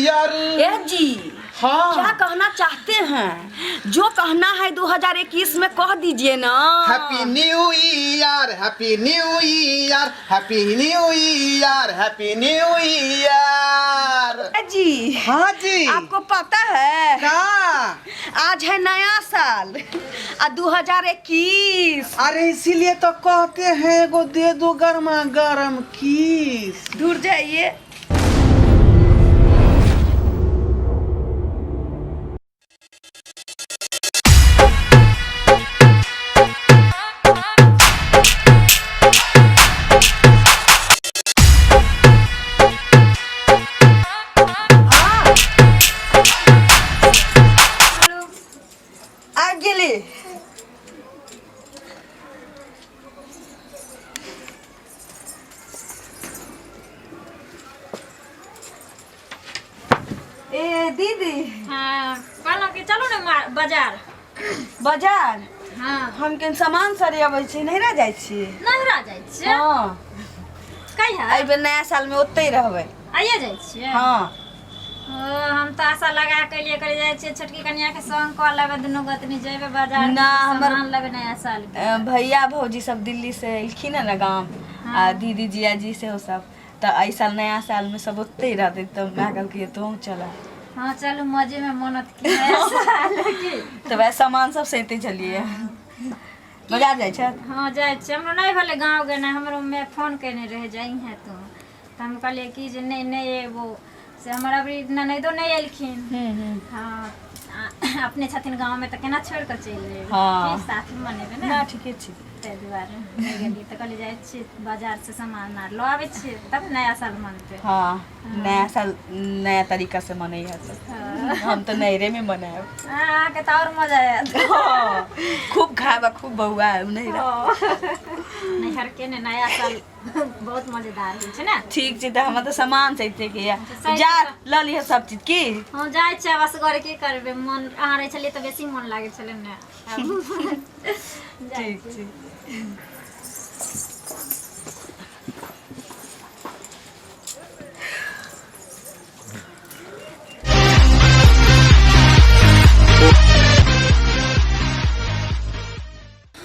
Year. ए जी। हाँ। क्या कहना चाहते हैं? जो कहना है 2021 में कह दीजिए ना। Happy new year, happy new year, happy new year, happy new year. ए जी। हाँ जी। आपको पता है का? आज है नया साल आ 2021। अरे इसीलिए तो कहते हैं एगो दे दो गर्मा गर्म किस। दूर जाइए। आबि गेली। ए दीदी। हाँ, कहलहुँ कि चलू ने बाजार। बाजार? हाँ। हम केन सामान सरे अबै छी, नैहरा जाइ छी। नैहरा जाइ छियै? हाँ। कहिया? एहि बेर नया साल में ओतै रहबै। आइए जाइ छियै? हाँ। ओ, हम तऽ आशा लगा के एलियै, कहलियै जाइ छियै छोटकी कनिया के संग कऽ लेबै, दुनू गोतनी जेबै बाजार। ना, सामान लेबै नया साल के। भैया भौजी सब दिल्ली से एलखिन है ने गाम, आ दीदी जिया जी सेहो सब, तऽ एहि साल नया साल में सब ओतै रहतै, तऽ माय कहलकै तोहूँ चल। हाँ चलू, मजे में मनत की नया साल की। तऽ वएह सामान सब सैते छलियै। बाजार जाइ छै? हाँ जाइ छियै। हमरो नहि भेलै गाँव गेनाइ। हमरो माय फोन केने रहै, जाइहे तू, तऽ हम कहलियै कि जे नहि, नहि एबो से, हमर अभी ननैदो नहि एलखिन। हाँ, अपने छथिन गाँवमे तऽ केना छोड़ि कऽ चलि जेबै? हाँ। की साथमे मनेबै ने। ना, ठीके छै। ताहि दुआरे नहि गेलियै, तऽ कहलियै जाइ छियै बाजारसँ सामान आर लऽ आबै छियै, तब नया साल मनतै। हाँ, नया साल नया तरीका से मनैहा सब। हाँ। हम तऽ नैहरे में मनायब। अहाँके तऽ आओर मजा आयत। हाँ, खूब खायब आ खूब बौआयब नैहरा। नैहर के ने नया साल बहुत मजेदार होइ छै ने। ठीक छै, तऽ हमरा तऽ सामान सैते के या सैत जा कऽ। लऽ लिह सब चीज की। हम जाइ छियै बस घरे, की करबै? मन अहाँ रहै छलियै तऽ बेसी मन लागै छलै ने। आब जाइ ठीक छियै। छै।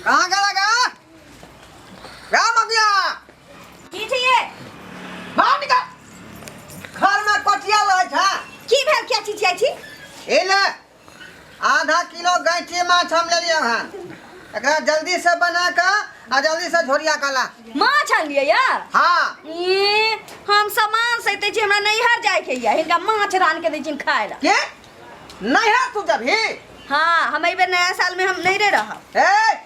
कहाँ गेला गा गा मगिया? की छै ये? बाहर निकल, घर में कटिया रहै छै। की भेल? क्या चिचियाइ छी? ए ले, आधा किलो गैंची माछ हम लेलियै हन, एकरा जल्दी से बना कऽ आ जल्दी से झोरिया कऽ ला। माछ आनलियै या? हाँ। ई हम सामान सैते छी, हमरा नैहर जाय के या, हिनका माछ रान के दै छियनि खाय ला। के नैहर तू जबही? हाँ, हम एहि बेर नया साल में हम नैहरे रहब। ए,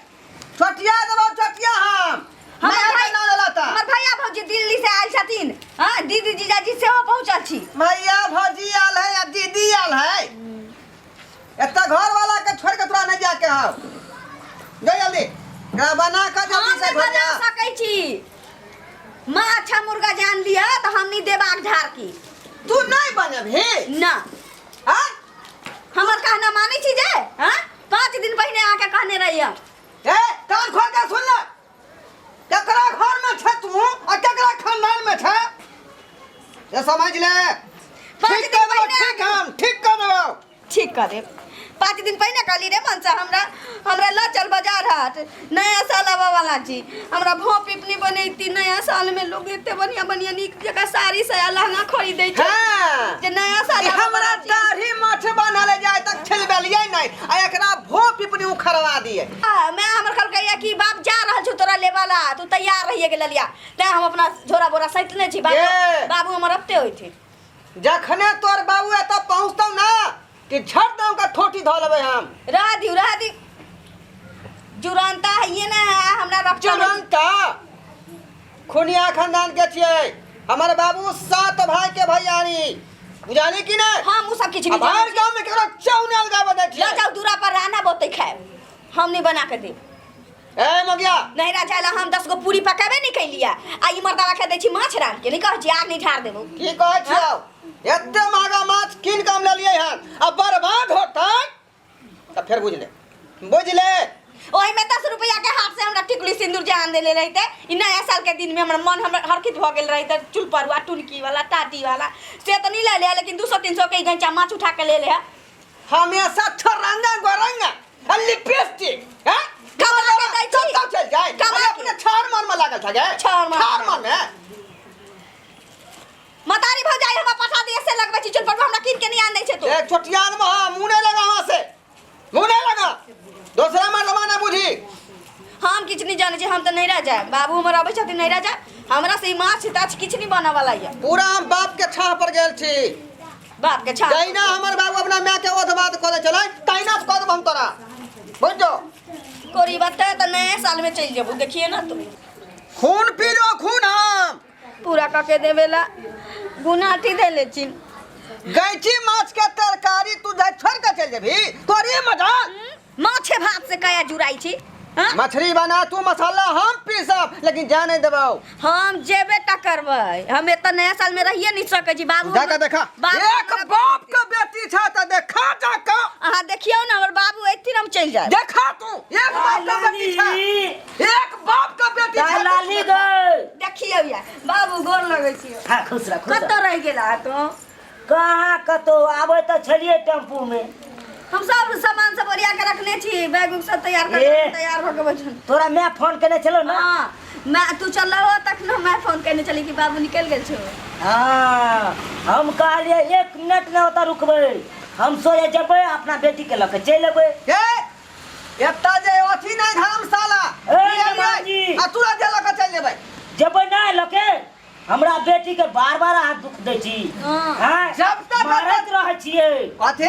चटिया देबौ चटिया हम। हमर नैहर भाई के नाम लेला तऽ। हमर भैया भौजी दिल्ली से आयल छथिन। हाँ, दीदी जीजाजी सेहो पहुँचल छी। भैया भौजी आयल है या दीदी आयल है, एतऽ घर वाला के छोड़ के तोरा नहीं जाके हौ। जा जल्दी, एकरा बना के हम जल्दी से नहि बना घोरिया। सकै छी। माँ अच्छा मुर्गा जान लिअ तऽ हम नहि देबाक झाड़ की। तू नहीं बनबही? ना। हाँ? हमर कहना मानै छी जे? हाँ, 5 दिन पहिने अहाँके कहने रहियै। ए, कान खोल के सुन ले, केकरा घर में छै तू आ केकरा खानदान में छै से समझ ले। पाँच ठीक दिन कर देबौ। पहिने। ठीक, हम ठीक कर देबौ। ठीक कर देब। 5 दिन पहिने कहली रे मनसा, हमरा हमरा लऽ चल बाजार हाट, नया साल आबऽ वाला छी, हमरा भो पिपनी बनैती। नया साल में लोग एते बढ़िया बढ़िया नीक जगह साड़ी साया लहंगा खरीदै छै जे नया साल ई आबऽ हमरा वाला छी। दाढ़ी माछ बनल जाय तक छिलबेलियै नहि आ एकरा भो पिपनी उखड़वा दिए। आ, मैं हमर कहलकै कि बाप जा रहल छौ तोरा लेबा ला, तू तैयार रहिए के ललिया। तैं हम अपना झोरा बोरा सैतने छी। बाबू ये। बाबू हमर अपते होइथिन। जखने तोर बाबू एतऽ पहुँचतौ ना कि झट दऽ के ठोटी धऽ लेबै हम। रह दियौ, रह दियौ, जुरंता है ये ना है हमरा रखता। चुरंता खुनिया खानदान के छियै, हमर बाबू सात भाई के भैयारी, बुझाली कि नहि? हम उ सब किछु आ नहीं बाहर जानै छी। गाँव में केकरो चाउ नहि लगाबऽ दै लऽ छियै। जाउ दूरा पर राना बहुते खायब, हम नहीं बना के देब। ए मगिया। नहिरा जाय ला हम 10 गो पूरी पकेबे नहीं कैलियै आ ई मर्दावा के दै छी माछ रान के। नहीं कहै छी आग नहीं ढार देबो। की कहै छियौ? एते महगा माछ कीन कऽ हम लेलियै हन आ बर्बाद होतै तऽ फेर बुझ ले, बुझ ले। ओहि में 10 रुपया के हाथ से हमरा टिकुली सिंदूर जान देले रहिते। ई नया साल के दिन में हमरा मन हमर हरखित भऽ गेल रहिते। चुलपरुआ टुनकी वाला टाटी वाला से तऽ नहीं ले ले, लेकिन 200 300 के ई गंचा माछ उठा के ले ले। हमेशा छरंगा गोरंगा आ लिपस्टिक हैं। कमा के दै छी। चल चल जाए। कमा अरे के। अपने छाड़ मन में लागल था गे। छाड़ मन। छाड़ मन में। मतारी भौजाई हमरा पठा दिए से लगबै छी चुलपरुआ, हमरा कीन के नहीं आन दै छै तू। एक छोटियान में हाँ मुंह नहीं लगा, वहां से मुंह नहीं लगा, दूसरा मर्दमा ना बुझी। हम किछु नहीं जानै छी, हम तऽ नैहरा जायब। बाबू हमर अबै छथिन, नैहरा जायब। हमरा से ई माछ ताछ किछु नहीं बनऽ वाला यऽ। पूरा हम बाप के छाह पर गेल छी। बाप के छा। जहिना हमर बाबू अपना माय के ओध बात कऽ दै छलै, तहिना कऽ देब हम तोरा, बुझ जो। कोरी बता तऽ नया साल में चलि जेबू, देखिए ना तू। खून पी लो खून हम। पूरा कऽ के देबे ला गुनाठी दे ले छी। गैची माछ के तरकारी तू जाय छोड़ के चल जेबही, तोरी मजा। माछे भात से कया जुड़ाई छी, हाँ? मछली बना तू, मसाला हम पीसब, लेकिन जा नहीं देबौ। हम जेबे टा करबै, हम एतऽ नया साल में रहिए नहीं सकै छी बाबू। जाके देखा। बाबू एक हमरा- बाप के बेटी छ त देखा जाके। अहाँ देखियौ ने, हमर बाबू एथिन, हम चलि जायब। देखा तू, एक बाप के बेटी छ, एक बाप के बेटी छ। लाली गई। देखियौ या बाबू, गोर लगै छियौ। हाँ, खुश रह, खुश रह। कतऽ रहि गेला तू? कहाँ कतौ, आबै तऽ छलियै टेम्पू में। हम सब सामान सब ओरिया के रखने छी, बैग उग सब तैयार कर ए। तैयार भऽ के बैठल। तोरा मैं फोन केने छलौ ने? हाँ, मैं तू चल रहो तखन मैं फोन केने चली कि बाबू निकल गेल छौ। हाँ, हम कहलियै एक मिनट ने ओतऽ रुकबै, हम सोचे जेबै अपना बेटी के लऽ के चलि एबै। ए, एतऽ जे अथी नहीं धर्मशाला। ए, जमाजी। आ तुरंत जे लऽ के चलि जेबै। जेबै नहि लऽ के? हमरा बेटी के बार बार अहाँ दुख दै छी। हाँ। हाँ? जब तक मारैत रहै छियै। कथी?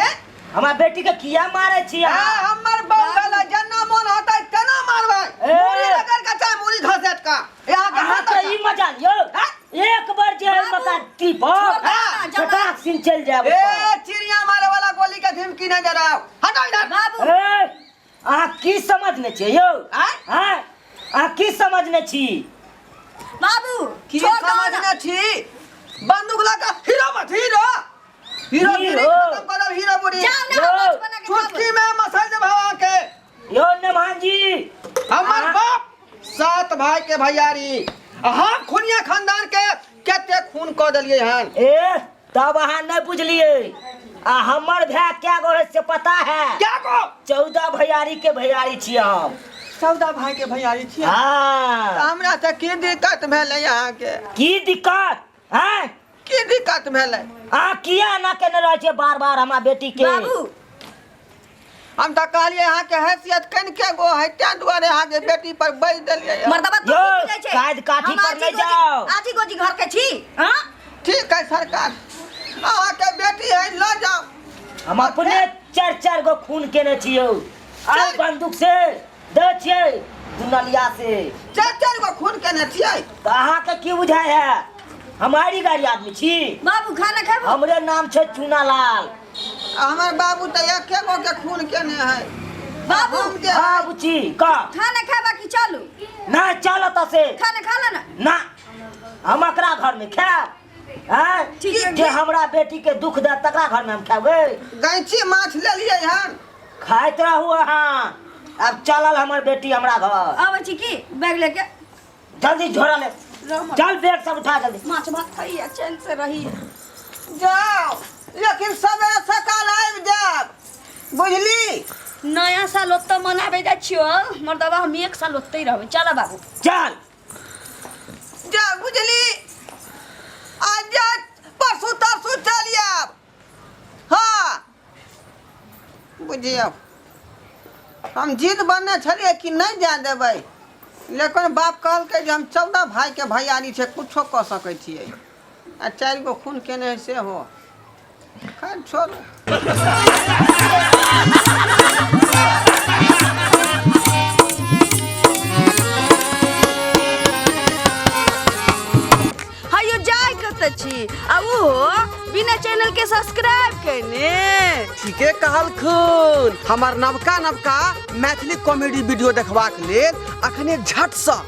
हमरा बेटी के किया मारै छी ए, अहाँ? हमर बहू भेलै, जेना मोन होतै तेना मारबै। ए। मुड़ी रगड़ के चाहे मुड़ी घसेट के यहाँ के। अहाँ के ई मजा लियौ। हाँ? एक बार जे है मका टीपब, हाँ, चटाक सिन चलि जायब। ए, चिड़िया मारे वाला गोली के धमकी नहीं दे रहा, हटो इधर। बाबू। ए, अहाँ की समझने छियै यौ? आँय? आँय? अहाँ की समझने छी? बाबू, की छोड़ दो ना। समझने छी? बंदूक लगा हीरो मत, हीरो हीरो हीरो। गिरी खत्म कर दब, हीरो बुढ़ी। जाओ ना, यौ, हम माछ बना के चुटकी खाबो। में मसल देब हवा के। यौ नेमान जी। हमर अहाँ- बाप सात भाई के भैयारी आ हम खुनिया खानदान के कते खून कऽ देलियै हन। ए, तब अहाँ नहि बुझलियै। आ हमर भाय क्या गो है से पता है? क्या गो? 14 भैयारी के भैयारी छियै हम। 14 भाई के भैयारी छियै? हाँ। तऽ हमरा तऽ की दिक्कत भेलै अहाँके? की दिक्कत हैं? की दिक्कत भेलै? अहाँ किया एना केने रहै छियै बार बार हमरा बेटी के? बाबू। हम तऽ कहलियै अहाँके हैसियत कनिके गो है, ताहि दुआरे अहाँके बेटी पर बैस देलियै। मर्दबा तू यौ, की बुझै छै? काज काठी हम पर आजी नहि गोजी- जाउ। आजी गोजी घर के छी, हाँ? ठीक है सरकार, अहाँके बेटी है, लऽ जाउ। हम अपने चारि चारि गो खून केने छियौ आइ, बंदूक से दै छियै दुनलिया से। चारि चारि गो खून केने छियै? तऽ अहाँके की बुझाइ है, हमारी गाड़ी आदमी छी? बाबू, खाना खेबो? हमरे नाम छै चूनालाल। आ हमर बाबू तऽ एके गो के खून केने है। बाबू। हम जे हाँ बुच्ची, कह। खाना खेबा कि चलू? ना, चल ओतऽ से। खाना खा ले ना। ना, हम एकरा घर में खायब आँय? ठीक है। जे हमरा बेटी के दुख दे तकरा घर में हम खेबै? गैंची माछ लेलियै हन। खाइत रहू अहाँ, आब चलल हमर बेटी हमरा घर। आबै छी की बैग लेके। जल्दी झोरा ले। चल, बैग सब उठा जल्दी। माछ भात खाइए, चैन से रही। जाओ, लेकिन सवेरे सकाल आबि जायब, बुझली? नया साल ओतऽ मनाबै जाइ छियो मर्दबा, हम एक साल ओतहि रहबै। चल बाबू। चल। जा, बुझली? आ जा, परसू तरसू चलि आयब। हाँ, बुझियौ, हम जिद बनने छलियै कि नहि जाय देबै, लेकिन बाप कहलकै जे हम 14 भाइके भैयारी छै, कुछो कऽ सकै छियै, आ चारि गो खून केने है सेहो। खैर, छोड़ू। हयो, जाय कतऽ छी आ ओहो बिना चैनल के सब्सक्राइब केने? ठीके कहलखुन। हमर नवका नवका मैथिली कॉमेडी वीडियो देखबाक लेल अखने झटसँ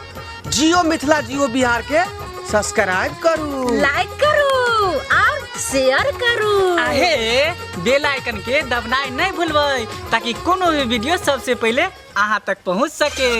जियो मिथिला, जियो बिहार के सब्सक्राइब करू, लाइक करू और शेयर करू। आहे बेल आइकन के दबनाइ नहीं भूलबै ताकि कोनो भी वीडियो सबसे पहले अहाँ तक पहुँच सके।